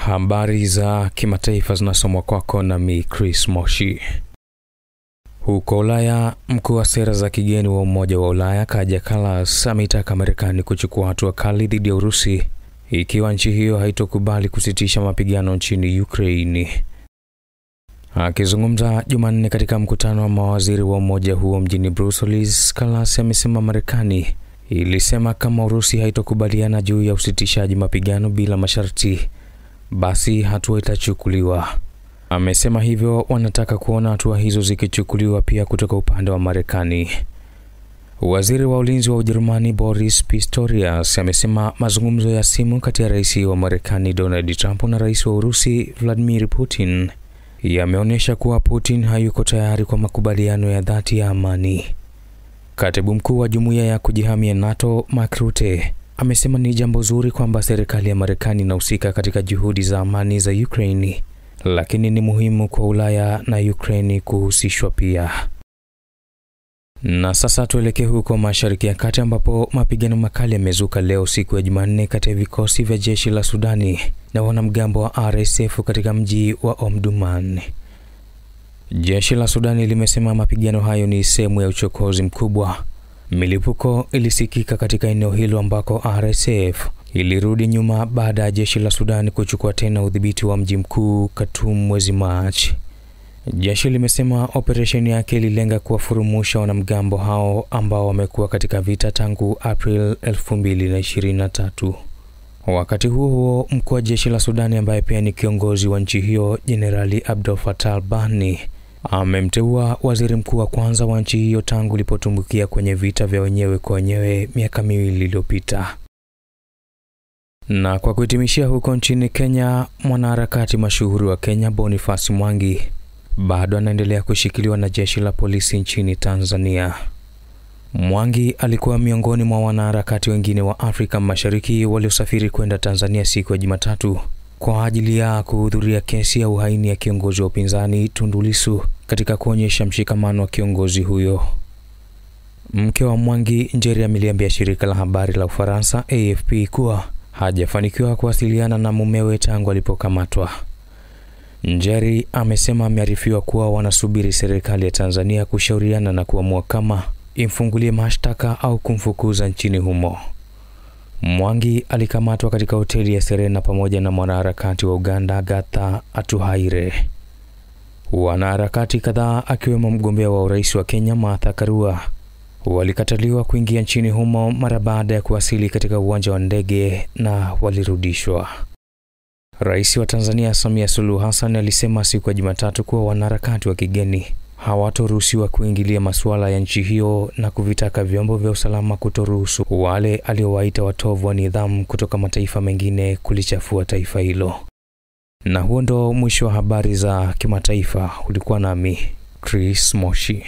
Habari za kimataifa zinasomwa kwako nami Chris Moshi. Huko Ulaya, mkuu wa sera za kigeni wa Umoja wa Ulaya Kaja Kallas ameitaka Marekani kuchukua hatua kali dhidi ya Urusi ikiwa nchi hiyo haitokubali kusitisha mapigano nchini Ukraine. Akizungumza Jumanne katika mkutano wa mawaziri wa umoja huo mjini Brussels, Kallas amesema Marekani ilisema kama Urusi haitokubaliana juu ya usitishaji mapigano bila masharti, basi hatua itachukuliwa. Amesema hivyo wanataka kuona hatua hizo zikichukuliwa pia kutoka upande wa Marekani. Waziri wa ulinzi wa Ujerumani Boris Pistorius amesema mazungumzo ya simu kati ya rais wa Marekani Donald Trump na rais wa Urusi Vladimir Putin yameonyesha kuwa Putin hayuko tayari kwa makubaliano ya dhati ya amani. Katibu mkuu wa jumuiya ya kujihamia NATO Mark Rutte amesema ni jambo zuri kwamba serikali ya Marekani inahusika katika juhudi za amani za Ukraine, lakini ni muhimu kwa Ulaya na Ukraine kuhusishwa pia. Na sasa tuelekee huko Mashariki ya Kati ambapo mapigano makali yamezuka leo siku ya Jumanne kati ya vikosi vya jeshi la Sudani na wanamgambo wa RSF katika mji wa Omdurman. Jeshi la Sudani limesema mapigano hayo ni sehemu ya uchokozi mkubwa. Milipuko ilisikika katika eneo hilo ambako RSF ilirudi nyuma baada ya jeshi la Sudani kuchukua tena udhibiti wa mji mkuu Khartoum mwezi Machi. Jeshi limesema operesheni yake ililenga kuwafurumusha wanamgambo hao ambao wamekuwa katika vita tangu April 2023. Wakati huo huo, mkuu wa jeshi la Sudani ambaye pia ni kiongozi wa nchi hiyo, Jenerali Abdel Fattah Burhan, amemteua waziri mkuu wa kwanza wa nchi hiyo tangu ilipotumbukia kwenye vita vya wenyewe kwa wenyewe miaka miwili iliyopita. Na kwa kuhitimishia, huko nchini Kenya, mwanaharakati mashuhuri wa Kenya Boniface Mwangi bado anaendelea kushikiliwa na jeshi la polisi nchini Tanzania. Mwangi alikuwa miongoni mwa wanaharakati wengine wa Afrika Mashariki waliosafiri kwenda Tanzania siku ya Jumatatu kwa ajili ya kuhudhuria kesi ya uhaini ya kiongozi wa upinzani Tundu Lissu katika kuonyesha mshikamano wa kiongozi huyo. Mke wa Mwangi, Njeri, ameliambia shirika la habari la Ufaransa AFP kuwa hajafanikiwa kuwasiliana na mumewe tangu alipokamatwa. Njeri amesema amearifiwa kuwa wanasubiri serikali ya Tanzania kushauriana na kuamua kama imfungulie mashtaka au kumfukuza nchini humo. Mwangi alikamatwa katika hoteli ya Serena pamoja na mwanaharakati wa Uganda Agatha Atuhaire. Wanaharakati kadhaa akiwemo mgombea wa urais wa Kenya Martha Karua walikataliwa kuingia nchini humo mara baada ya kuwasili katika uwanja wa ndege na walirudishwa. Rais wa Tanzania Samia Suluhu Hassan alisema siku ya Jumatatu kuwa wanaharakati wa kigeni hawatoruhusiwa kuingilia masuala ya nchi hiyo na kuvitaka vyombo vya usalama kutoruhusu wale aliowaita watovu wa nidhamu kutoka mataifa mengine kulichafua taifa hilo. Na huo ndo mwisho wa habari za kimataifa. Ulikuwa nami Chris Moshi.